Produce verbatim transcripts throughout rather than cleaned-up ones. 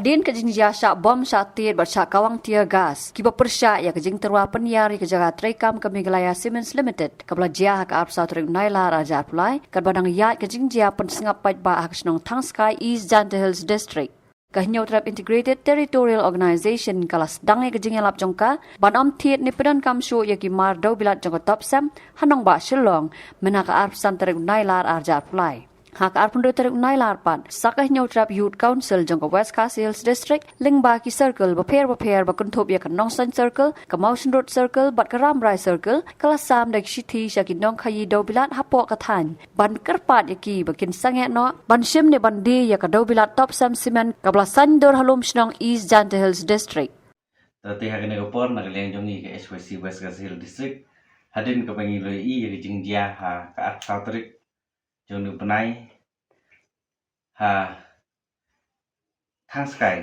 Hadien ka jingjia shah bom shah tied bad shah kawang tear gas, kiba pyrshah ïa ka jingtyrwa pynïar ïa ka jaka treikam ka Meghalaya Cements Limited, kaba la jia ha ka arphew saw tarik u Nailar arhajar arphew lai, katba dang ïaid ka jingjia pynsngap paidbah ha ka shnong Thangskai, East Jaintia Hills District. Ka Hynñiewtrep Integrated Territorial Organization ka la sdang ïa ka jingïalap jong ka ban ym thied ne pyndonkam shuh ïa ki mar dewbilat jong ka Topcem ha nongbah Shillong mynha ka arphew san tarik u Nailar arhajar arphew lai. Ha ka arphew hynriew tarik u Nailar pat, sa ka Hynñiewtrep Youth Council jong ka West Khasi Hills District, lyngba ki circle bapher bapher ba kynthup ïa ka Nongstoiñ Circle, ka Mawshynrut Circle bad ka Rambrai Circle, ka la sam da ki shithi sha ki nongkhaïi dewbilat hapoh ka thaiñ ban kyrpad ïa ki ba kin sangeh noh ban shim ne ban die ïa ka dewbilat Topcem Cement kaba la saiñdur ha lum shnong East Jaintia Hills District. Te ha kane ka por, na ka liang jong ngi ka H Y C West Khasi Hills District, hadien kaba ngi la ïohi ïa ka jingjia ha ka arphew saw tarik jong une u bnai ha Thangskai,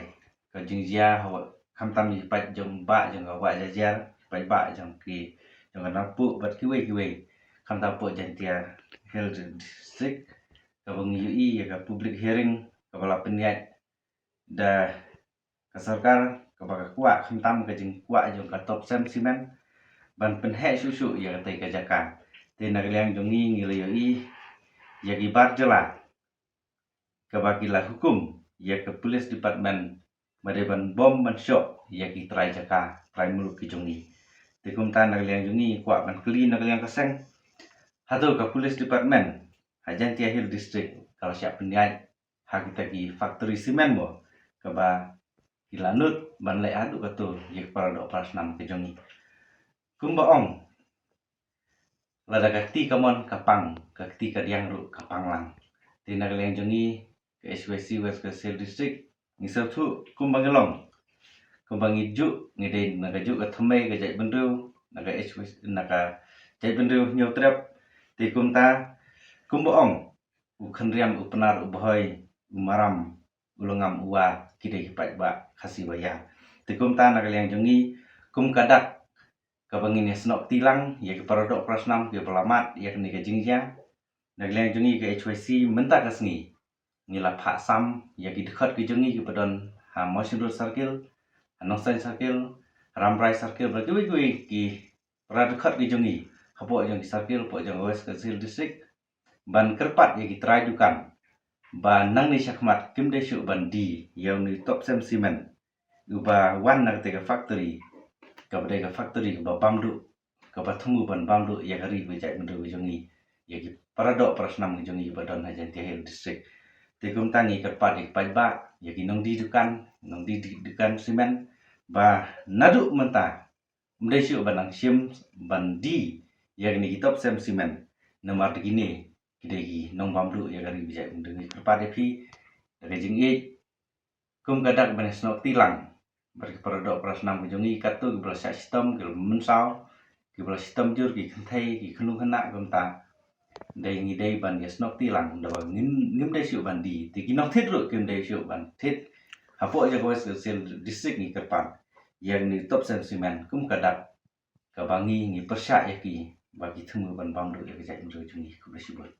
ka jingjia ha, khamtam ïa ki paid jong bah jong ka Wah Jajiar, paidbah jong ki, jong ka Nongpoh bad kiwei kiwei, khamtam hapoh Jaintia Hills District, kaba ngi ïohi ïa ka public hearing kaba la pynïaid da ka sorkar, kaba ka kwah khamtam ka jingkwah jong ka Topcem Cement ban pynheh shuh shuh ïa katei ka jaka. Te na ka liang jong ngi, ngi la ïohi ïa ki bar jylla kaba ki la hukum ïa ka police department ba dei ban bom ban shoh ïa ki trai jaka, trai muluk ki jong ngi. Te kumta na ka liang jong ngi, kwah ban kylli na ka liang ka seng, hato ka police department ha Jaintia Hills District ka la shah pynïaid ha kita ki factory cement mo, kaba ki la nud ban leh haduh kato ïa ki para doh para snam ki jong ngi? Kumba ong, lada ka kti kamon ka pang, ka kti kadiang ruh ka pang lang. Te na ka liang jong ngi ka H Y C West Khasi Hills District, ngi sngewthuh kumba ngi long, kumba ngi juh, ngi dei na ka juh ka thymmei ka jaitbynriew, na ka H Y C, na ka jaitbynriew Hynñiewtrep. Te kumta, kumba ong, u Khynriam, u Pnar, u Bhoi, u Maram, u Longam, u War, ki dei ki paidbah Khasi ba ïar. Te kumta na ka liang jong ngi, kum ka dak kaba ngin ïa snoh kti lang ïa ki para doh para snam kiba la mad ïa kane ka jingjia, na ka liang jong ngi ka H Y C mynta ka sngi ngi la phah sam ïa ki dkhot ki jong ngi kiba don ha Mawshynrut Circle, ha Nongstoiñ Circle, Rambrai Circle, bad kiwei kiwei ki para dkhot ki jong ngi hapoh jong ki circle, hapoh jong West Khasi Hills District, ban kyrpad ïa ki trai dukan ba nangne shakhmat kim dei shuh ban die ïa une u Topcem Cement uba wan na katei ka factory, kaba dei ka factory kaba bam duh, kaba thmu ban bam duh ïa ka ri bad jaitbynriew jong ngi, ïa ki para doh para snam ki jong ngi ba don ha Jaintia Hills District. Te kumta ngi kyrpad ïa ki paidbah, ïa ki nongdie dukan, nongdie di-, dukan cement, ba naduh mynta ym dei shuh ban nang shim ban die ïa kine ki Topcem Cement, namar da kine ki dei ki nongbam duh ïa ka ri bad jaitbynriew. Ngi kyrpad ïa phi da ka jingïeit, kum ka dak ban ïa snoh kti lang bad ki para doh para snam ki jong ngi, katto kiba la shah shitom, kiba la mynsaw, kiba la shitom jur, ki kynthei, ki khynnah, kumta. Dei ngi dei ban ïa snoh kti lang, da ba ngim, ngim dei shuh ban die. Te ki nongthied ruh kim dei shuh ban thied hapoh jaka West Khasi Hills District. Ngi kyrpad ïa une u Topcem Cement kum ka dak kaba ngi, ngi pyrshah ïa ki ba ki thmu ban bam duh ïa ka jaitbynriew jong ngi. Khublei shibun.